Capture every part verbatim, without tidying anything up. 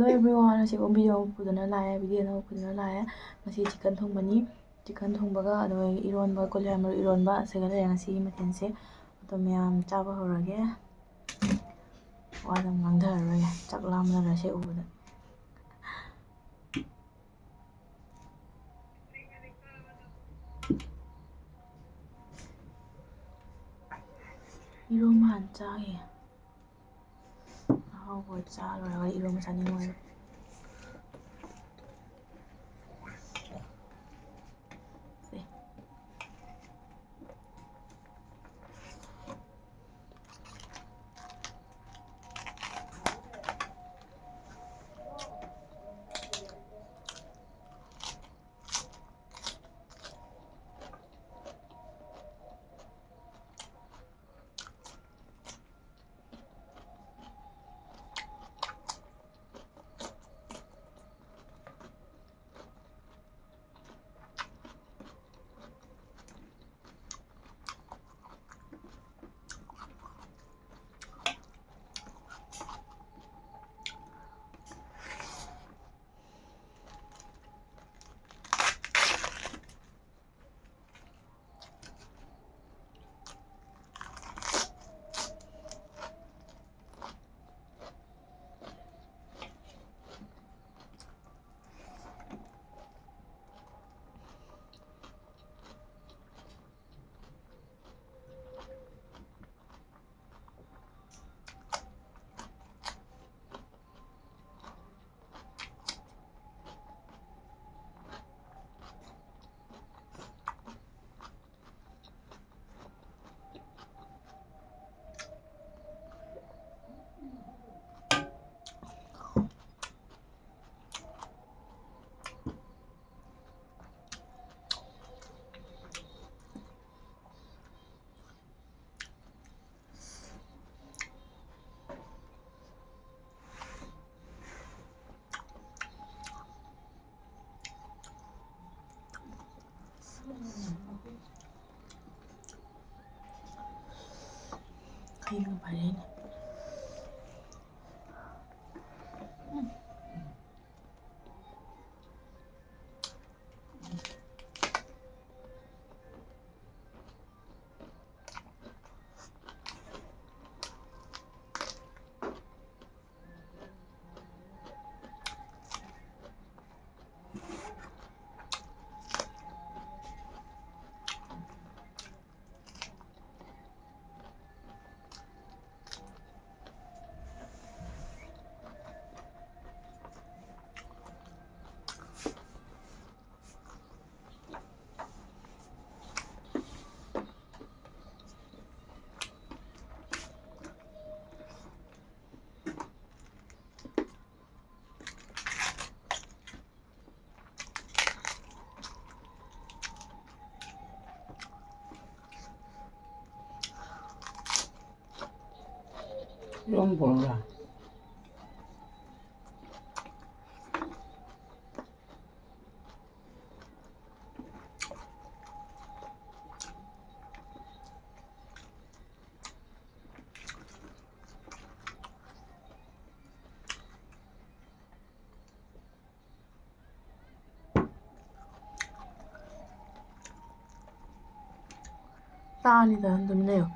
Hello everyone, ꯉꯁꯤ ꯑꯃꯨꯛ video ꯑꯃ ꯄꯨꯗꯨꯅ ꯂꯥꯛꯑꯦ, video ꯑꯅꯧꯕ ꯄꯨꯗꯨꯅ ꯂꯥꯛꯑꯦ꯫ ꯉꯁꯤ chicken ꯊꯣꯡꯕꯅꯤ꯫ Chicken ꯊꯣꯡꯕꯒ ꯑꯗꯨꯒ ꯏꯔꯣꯟꯕ, ꯀꯣꯂꯤ ꯍꯋꯥꯏ ꯃꯔꯨ ꯏꯔꯣꯟꯕ, ꯑꯁꯤꯒ ꯂꯩꯔꯦ ꯉꯁꯤꯒꯤ ꯃꯊꯦꯜꯁꯦ꯫ ꯑꯗꯣ ꯃꯌꯥꯝ ꯆꯥꯕ ꯍꯧꯔꯒꯦ꯫ ꯋꯥꯗ ꯉꯥꯡꯊꯔꯔꯣꯏꯒꯦ, ꯆꯥꯛ ꯂꯥꯝꯕꯅ ꯂꯣꯏꯔꯦ ꯁꯤ ꯎꯕꯗ꯫ ꯏꯔꯣꯝꯕ ꯍꯥꯟꯅ ꯆꯥꯒꯦ꯫ ꯑꯍꯥꯎꯕ ꯆꯥ ꯂꯣꯏꯔꯒ ꯏꯔꯣꯝꯕ ꯆꯥꯅꯤꯡꯉꯦ꯫ ꯁꯦ꯫ ꯈꯩꯅ ꯐꯔꯦꯅꯦ꯫ ꯎꯝ꯫ ꯏꯔꯣꯝ ꯄꯨꯔꯛꯎꯔꯥ? ꯇꯥꯅꯤꯗ ꯑꯗꯨꯝ ꯂꯩꯌꯣ꯫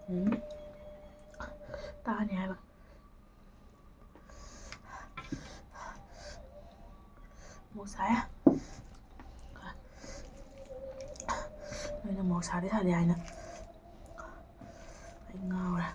ꯎꯝ꯫ ꯇꯥꯅꯤ ꯍꯥꯏꯕ꯫ ꯃꯣꯔꯣꯛ ꯁꯥꯏ꯫ ꯅꯣꯏꯅ ꯃꯣꯔꯣꯛ ꯁꯥꯗꯦ ꯁꯥꯗꯦ ꯍꯥꯏꯅ ꯑꯩ ꯉꯥꯎꯔꯦ꯫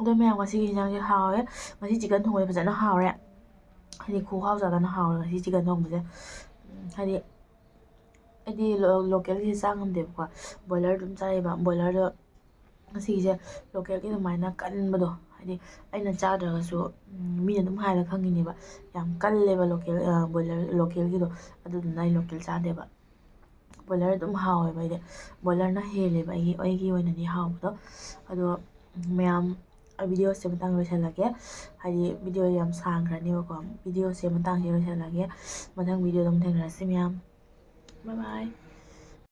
ꯑꯗꯣ ꯃꯌꯥꯝ, ꯉꯁꯤꯒꯤ ꯌꯦꯟꯁꯥꯡꯁꯦ ꯍꯥꯎꯋꯦ꯫ ꯉꯁꯤ ꯆꯤꯛꯀꯟ ꯊꯣꯡꯕꯁꯦ ꯐꯖꯅ ꯍꯥꯎꯔꯦ꯫ ꯍꯥꯏꯗꯤ ꯈꯨꯍꯥꯎ ꯆꯥꯗꯅ ꯍꯥꯎꯔꯦ ꯉꯁꯤ ꯆꯤꯛꯀꯟ ꯊꯣꯡꯕꯁꯦ꯫ ꯎꯝ, ꯍꯥꯏꯗꯤ ꯑꯩꯗꯤ ꯂꯣꯀꯦꯜꯒꯤꯁꯦ ꯆꯥ ꯉꯝꯗꯦꯕꯀꯣ꯫ ꯕꯣꯏꯂꯔ ꯑꯗꯨꯝ ꯆꯥꯏꯌꯦꯕ꯫ ꯕꯣꯏꯂꯔꯗꯣ ꯉꯁꯤꯒꯤꯁꯦ ꯂꯣꯀꯦꯜꯒꯤ ꯑꯗꯨꯃꯥꯏꯅ ꯀꯟꯕꯗꯣ, ꯍꯥꯏꯗꯤ ꯑꯩꯅ ꯆꯥꯗ꯭ꯔꯒꯁꯨ, ꯎꯝ, ꯃꯤꯅ ꯑꯗꯨꯝ ꯍꯥꯏꯔ ꯈꯪꯉꯤꯅꯦꯕ, ꯌꯥꯝ ꯀꯜꯂꯦꯕ ꯂꯣꯀꯦꯜ, ꯕꯣꯏꯂꯔ, ꯂꯣꯀꯦꯜꯒꯤꯗꯣ꯫ ꯑꯗꯨꯗꯨꯅ ꯑꯩ ꯂꯣꯀꯦꯜ ꯆꯥꯗꯦꯕ꯫ ꯕꯣꯏꯂꯔ ꯑꯗꯨꯝ ꯍꯥꯎꯋꯦꯕ ꯑꯩꯗꯤ꯫ ꯕꯣꯏꯂꯔꯅ ꯍꯦꯜꯂꯦꯕ ꯑꯩꯒꯤ, ꯑꯩꯒꯤ ꯑꯣꯏꯅꯗꯤ ꯍꯥꯎꯕꯗꯣ꯫ ꯑꯗꯣ ꯃꯌꯥꯝ, ꯑꯩ ꯚꯤꯗꯤꯑꯣꯁꯦ ꯃꯇꯥꯡ ꯂꯣꯏꯁꯤꯜꯂꯒꯦ꯫ ꯍꯥꯏꯗꯤ ꯚꯤꯗꯤꯑꯣ ꯌꯥꯝ ꯁꯥꯡꯈ꯭ꯔꯅꯦꯕꯀꯣ꯫ ꯚꯤꯗꯤꯑꯣꯁꯦ ꯃꯇꯥꯡꯁꯦ ꯂꯣꯏꯁꯤꯜꯂꯒꯦ꯫ ꯃꯊꯪ ꯚꯤꯗꯤꯑꯣꯗ ꯑꯃꯨꯛ ꯊꯦꯡꯅꯔꯁꯤ ꯃꯌꯥꯝ꯫ ꯕꯥꯏ ꯕꯥꯏ꯫